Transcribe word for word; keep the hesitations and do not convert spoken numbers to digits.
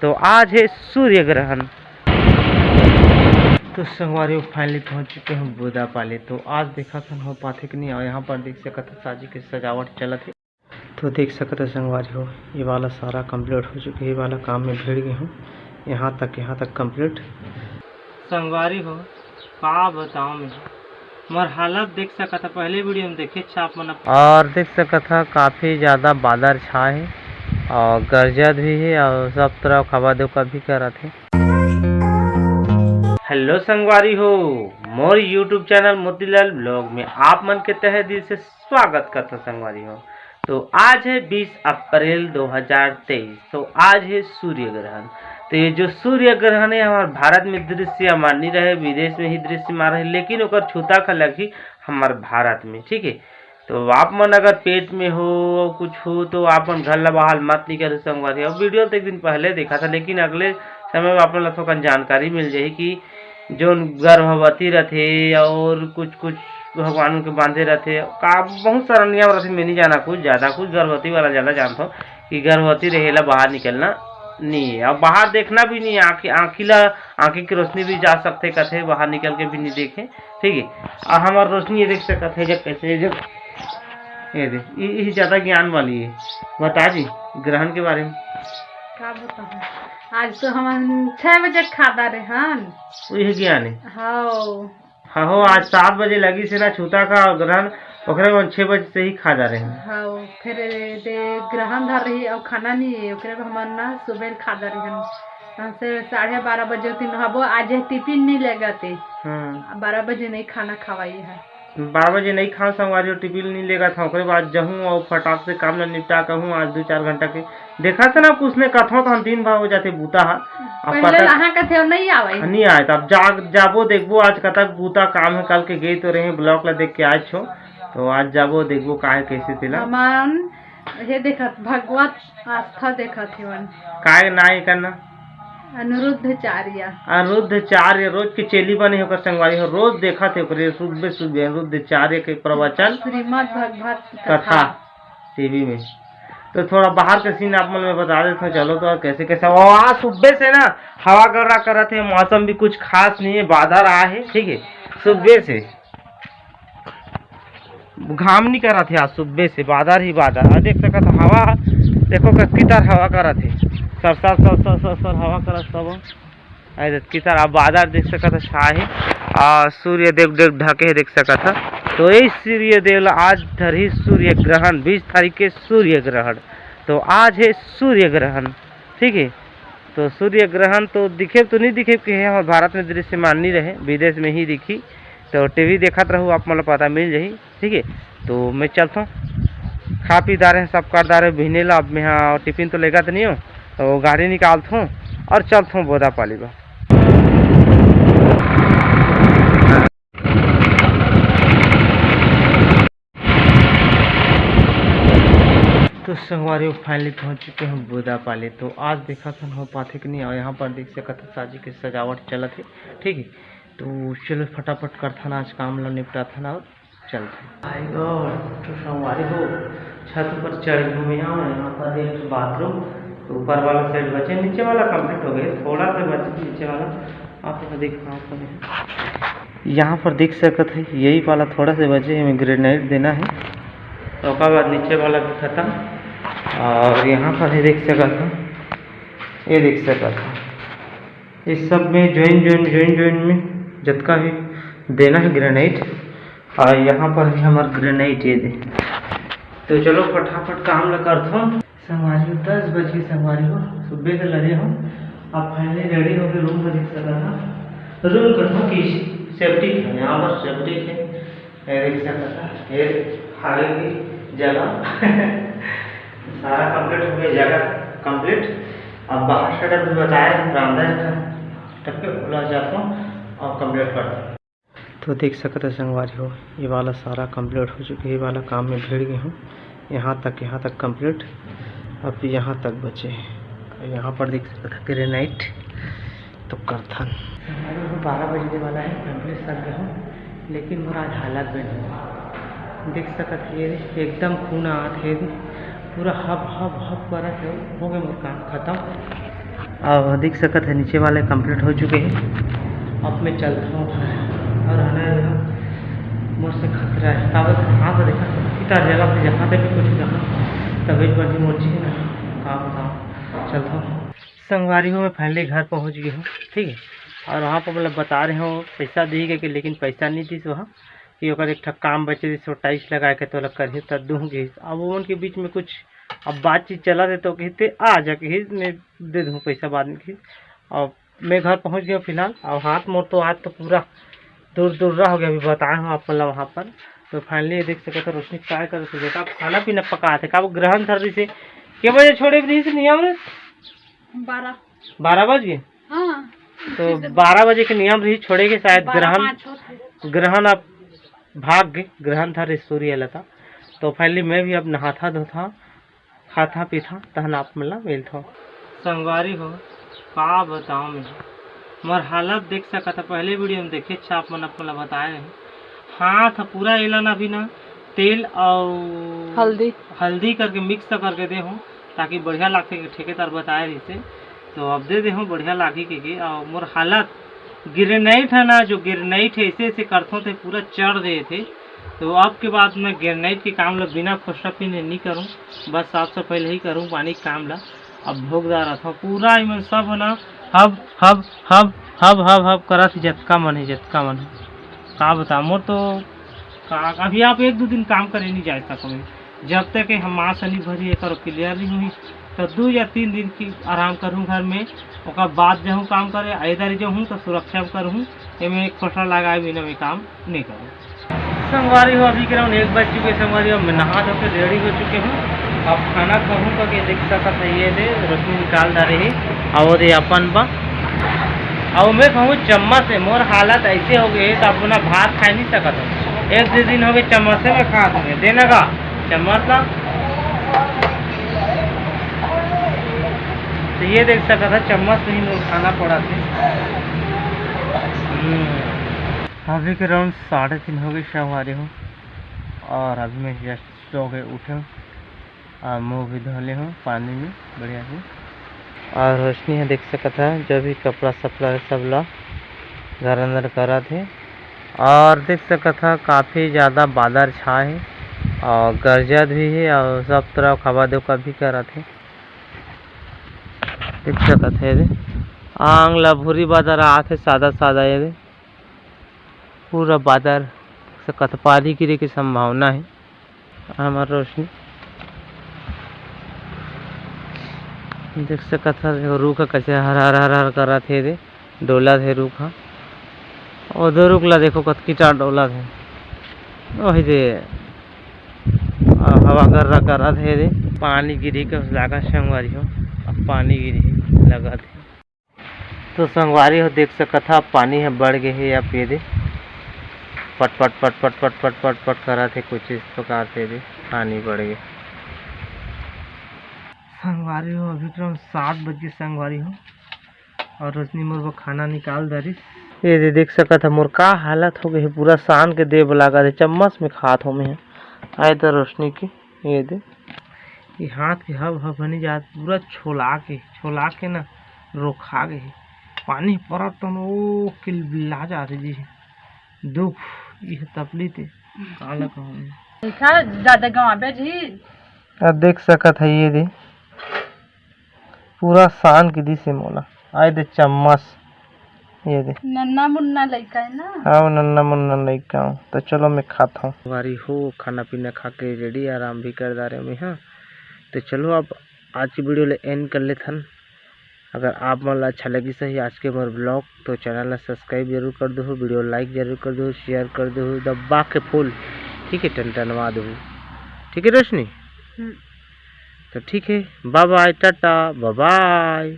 तो आज है सूर्य ग्रहण। तो संगवारी हो, finally पहुंच चुके हैं बोदापाली। तो आज देखत हन हो पाथे कि नहीं, और यहाँ पर देख सकत हो शादी के सजावट चलत है। तो देख सकत हो संगवारी हो, ये वाला सारा complete हो चुके, ये वाला काम में भिड़ गए हूँ। यहाँ तक, यहाँ तक complete। संगवारी हो, का बताओ मैं, मोर हालत देख सकत ह, पहले video में देखे छाप मन। और देख सकत ह, काफ़ी ज़्यादा बादर छाए हे और गरजत भी हे और सब तरफ हवा धोखा भी करत हे। Hello संगवारी हो, मोर YouTube channel मोतीलाल vlog में आप मन के तहे दिल से स्वागत करथों संगवारी हो। तो आज है बीस अप्रैल दो हज़ार तेईस, तो आज है सूर्य ग्रहण। तो ये जो सूर्य ग्रहण है, हमारे भारत में दृश्यमान नहीं रहे, विदेश में ही दृश्यमान रहे, लेकिन ओकर छूता का लगी हमारे भारत में, ठीक है। तो आप मन अगर पेट में हो, कुछ हो, तो आप मन घर ला बाहर मत निकलो संगवारी। अब video तो एक दिन पहले देखा था, लेकिन अगले समय में आप मन ला थोकन जानकारी मिल जाही कि जोन गर्भवती रथे और कुछ कुछ भगवान के बांधे रथे, का बहुत सारा नियम रथे, मैं नहीं जाना कुछ ज़्यादा, कुछ गर्भवती वाला ज़्यादा जानता हूँ कि गर्भवती रहेला बाहर निकलना नहीं है, और बाहर देखना भी नहीं है, आँखी आँखी ला आँखी की रोशनी भी जा सकते कथे, बाहर निकल के भी नहीं देखे, ठीक है। और हमार रोशनी ये देख सकत है जब कैसे, जब ये दे, ये, ये ज़्यादा ज्ञान वाली है, बता जी ग्रहण के बारे में। का बताऊँ, आज तो हम छह बजे खा डारे हन। वही ज्ञान है। हाँ। हाँ हो, आज सात बजे लगी से ना छूता का ग्रहण, ओकरे में छह बजे से ही खा जा रहे हैं। हाँ, फिर दे ग्रहण धर रही और खाना नहीं है, ओकरे में हमन ना सुबह खा जा रहे हैं। हमसे साढ़े बारह बजे उठी नहाबो, आज ये टिफिन नहीं लेगा ते। हाँ। बारह बजे नहीं खाना खवाई है। बारह बजे नहीं खाओ संगवारी हो, टिफिन नहीं लेगा था, ओकरे बाद जहूँ और फटाक से काम ला निपटा कहूँ, आज दो चार घंटा के देखा से ना, कुछ ने कथो तो हम दिन भर हो जाते बूता हा। अब पहले कतक अहाँ कथे नहीं आवे। नहीं आए, तब जाग जाबो, देखबो आज कतक बूता काम है, कल के गई तो रहे, vlog ला देख के आज छो, तो आज जाबो, देखबो का है कैसे तेला। हमान ये देखत, भगवत आस्था देखत हेवन। काय नाय करना? अनिरुद्धाचार्य। अनिरुद्धाचार्य रोज के चेली बने होकर संगवारी हो, रोज देखत हे ओकरे सुबह सुबह अनिरुद्धाचार्य के प्रवचन। श्रीमद् भगवत कथा। कथा। टीवी में। तो थोड़ा बाहर के सीन आप मन में बता देते हो, चलो तो कैसे कैसे। और आज सुबह से ना हवा गर्रा करत है, मौसम भी कुछ खास नहीं है, बादर आए है, ठीक है, सुबह से घाम नहीं करत है आज सुबह से, बादर ही बादर। और देख सकत हो हवा, देखो कतकी तार हवा करत है, sir sir sir sir sir sir हवा करत सब। अरे कितर अब बादर देख सकत हो छाए हे, आ सूर्य देव देव ढके हे देख सकत हो। तो यही सूर्य देव ला आज धरही सूर्य ग्रहण, बीस तारीख के सूर्य ग्रहण। तो आज है सूर्य ग्रहण, ठीक है। तो सूर्य ग्रहण तो दिखे तो नहीं दिखे कि हे हमारे भारत में दृश्यमान नहीं रहे, विदेश में ही दिखी। तो टीवी देखत रहू, आप मन ला पता मिल जाही। ठीक है, तो मैं चलथों, खा पी डारे, सब कर डारे बिहने ला। अब मैं हाँ टिफिन तो लेगा तो नहीं हो, तो गाड़ी निकालथों और चलथों बोदापाली बा। तो संगवारी हो, finally पहुंच चुके हैं बोदापाली। तो आज देखत हन हो पाथे कि नहीं, और यहाँ पर देख सकत हो शादी के सजावट चलत है। ठीक है, तो चलो फटाफट करथन, आज काम ला निपटाथन और चलथन। My God, तो संगवारी हो, छत पर चढ़ गए हूँ यहाँ। यहाँ पर एक बाथरूम, ऊपर वाला side बचे, नीचे वाला complete हो गया, थोड़ा सा बचे नीचे वाला। आप यहाँ देखो, यहाँ पर, यहाँ पर देख सकत है, यही वाला थोड़ा सा बचे, हमें ग्रेनाइट देना है, तो ओकर बाद नीचे वाला भी खत्म। और यहाँ पर ही देख सकत है, ये देख सकत है, इस सब में join join join join में जतका भी देना है ग्रेनाइट। और यहाँ पर भी हमार ग्रेनाइट ये दे। तो चलो फटाफट काम ला करथों। संगवारी हो, दस बज के संगवारी हो, सुबह के लगे हो। अब finally ready होके रूम में देख सकत हो। रूम कथों कि सेप्टिक है, यहाँ पर सेप्टिक है, ये देख सकत हो, ये खाली की जगह। सारा complete हो गया, जगह complete। अब बाहर shutter भी बताया है, बरामदा है, टपके खुला जाता हूँ और complete कर दो। तो देख सकत हो संगवारी हो, ये वाला सारा complete हो चुके, ये वाला काम में भिड़ गए हूँ। यहाँ तक, यहाँ तक complete, अब यहाँ तक बचे हैं। यहाँ पर देख सकत हो ग्रेनाइट तो करथन। संगवारी हो, बारह बजने वाला है, complete कर गए हूँ, लेकिन मोर आज हालत बन हो, देख सकत हो, ये एकदम खून आत है, पूरा हब हब हब करत है। हो गए मोर काम खत्म। अब देख सकत है, नीचे वाले complete हो चुके हैं। अब मैं चलता हूँ घर। और है ना, ये ना मोर से खतरा है, काबर हाथ देखा, कितना जगह पे जहाँ पे भी कुछ जहाँ तभी बनी मोर जी ना, का बताओ। चलता हूँ संगवारी हो, मैं finally घर पहुँच गई हूँ, ठीक है। और वहाँ पर मतलब बता रहे हो पैसा दी के, लेकिन पैसा नहीं दी वहाँ कि ओकर एक ठक काम बचे, जैसे टाइल्स लगा के तोला करही त दूंगी। अब वो उनके बीच में कुछ अब बातचीत चला दे तो कहते आ जा, कही मैं दे दूँ पैसा बाद में, कही। और मैं घर पहुँच गया फिलहाल। और हाथ मोर तो आज तो पूरा दूर दूर रह गया, अभी बताए हूँ आप मतलब वहाँ पर। तो finally ये देख सकते हो रोशनी काय कर बेटा, अब खाना पीना पका थे का, वो ग्रहण धर रही से के बजे छोड़े भी रही से नियम रे? बारह। बारह बज गए। हाँ। तो बारह बजे के नियम रही छोड़े के, शायद बारह ग्रहण पाँच होत है। ग्रहण अब भाग गए, ग्रहण धर रही सूर्य लता। तो finally मैं भी अब नहाथा धोथा, खाता पीथा, तहन आप मन ला मिलथों। संगवारी हो, का बताओ मैं, मोर हालत देख सकत ह, पहले वीडियो में देखे छ आप मन, अपन ला बताए रहे। हाथ पूरा एला ना अभी ना तेल और हल्दी। हल्दी करके मिक्स करके दे हूँ, ताकि बढ़िया लागथे, ठेकेदार बताए रहिसे। तो अब दे दे हूँ, बढ़िया लागी के, के। और मोर हालत ग्रेनाइट है ना, जो ग्रेनाइट है, ऐसे ऐसे करथों ते पूरा चढ़ दे थे। तो अब के बाद मैं ग्रेनाइट के काम ला बिना खोसरा पीने नहीं करूँ, बस साफ सफाई ला ही करूँ, पानी के काम ला। अब भोग डारत हूँ पूरा, इमन सब है ना hub hub hub hub hub hub करत ही, जतका मन है, जतका मन है। का बता मोर तो का, अभी आप एक दो दिन काम करे नहीं जा सकते। जब तक ये हम माँ शनि भरी एकर क्लियर नहीं हुई, तो दो या तीन दिन की आराम करूँ घर में, ओकर बाद जाहूँ काम करे। इधर जाहूँ तो सुरक्षा में करूँ, एमे एक खोसरा लगाए बिना मैं काम नहीं करूँ। संगवारी हो, अभी के राउंड एक बज चुके संगवारी हो, मैं नहा धो के रेडी हो चुके हूँ। अब खाना खाहूँ करके देख सकत है, ये दे रोशनी निकाल डारे ही। और ये अपन बा, और मैं कहूँ चम्मच से मोर हालत ऐसे हो गई है, तो अपना भात खा नहीं सकत हूँ। एक दो दिन हो गए चम्मच से मैं खात हूँ, देना का चम्मच ला। तो ये देख सकत है, चम्मच से ही मोर खाना पड़ा थे। हम्म। अभी के राउंड साढ़े तीन हो गए संगवारी हो, और अभी मैं जस्ट सो के उठे हूँ और मुँह भी धो ले हूँ पानी में बढ़िया से। और रोशनी है देख सकत है, जो भी कपड़ा सपड़ा है सब ला घर अंदर करत है। और देख सकत है काफ़ी ज़्यादा बादर छाए है और गरजत भी है और सब तरफ हवा धोखा भी करत है। देख सकत है ये दे, आंग ला भूरी बादर आत है, सादा सादा ये दे, पूरा बादर से कतपारी गिरे की संभावना है। हमर रोशनी देख सकत हस, एगो रूख ह कइसे हर हर हर हर करत हे दे, डोलत हे रूख ह। ओ दो रूख ला देखो कतकी टाट डोलत हे, ओही दे, आ, हवा गर्रा करत हे दे। पानी गिरही कस लागत संगवारी हो, अब पानी गिरही लगत हे। तो संगवारी हो देख सकत हा, पानी ह बढ़ गे हे। अब ये दे पट पट पट पट पट पट पट पट करत हे, कुछ इस प्रकार से भी पानी बढ़ गे। संगवारी हो अभी तो सात बज गे संगवारी हो, और रोशनी मोर बर खाना निकाल डारिस। ये दे देख सकत हा मोर का हालत हो गे हे, पूरा सान के देब लागत हे, चम्मच में खात हो मैं। आए तो रोशनी की ये दे, ये हाथ के हब हब बनी जात, पूरा छोला के, छोला के ना रोखा गे हे। पानी परत तन ओ किलबिला जात हे जी, दुख, ये तकलीफ हे, का ला कहूँ। ऐसा ज्यादा गवाबे जी। अब देख सकत है ये दे, पूरा सान के दिस हे मोला। आए दे चम्मच, ये दे। नन्ना मुन्ना लइका है ना? हाँ, नन्ना मुन्ना लइका हूँ। तो चलो मैं खाता हूँ। संगवारी हो, खाना पीना खा के रेडी आराम भी कर डारे मैं, हाँ। तो चलो अब आज की वीडियो ले एंड कर लेथन। अगर आप मन ला अच्छा लगिस हे आज के मोर ब्लॉग, तो चैनल ला सब्सक्राइब जरूर कर दो, वीडियो लाइक जरूर कर दो, शेयर कर दो, दबा के फुल, ठीक है, टनटनवा दो, ठीक है रोशनी? हम्म। तो ठीक है, बाय बाय, टाटा, बाय बाय।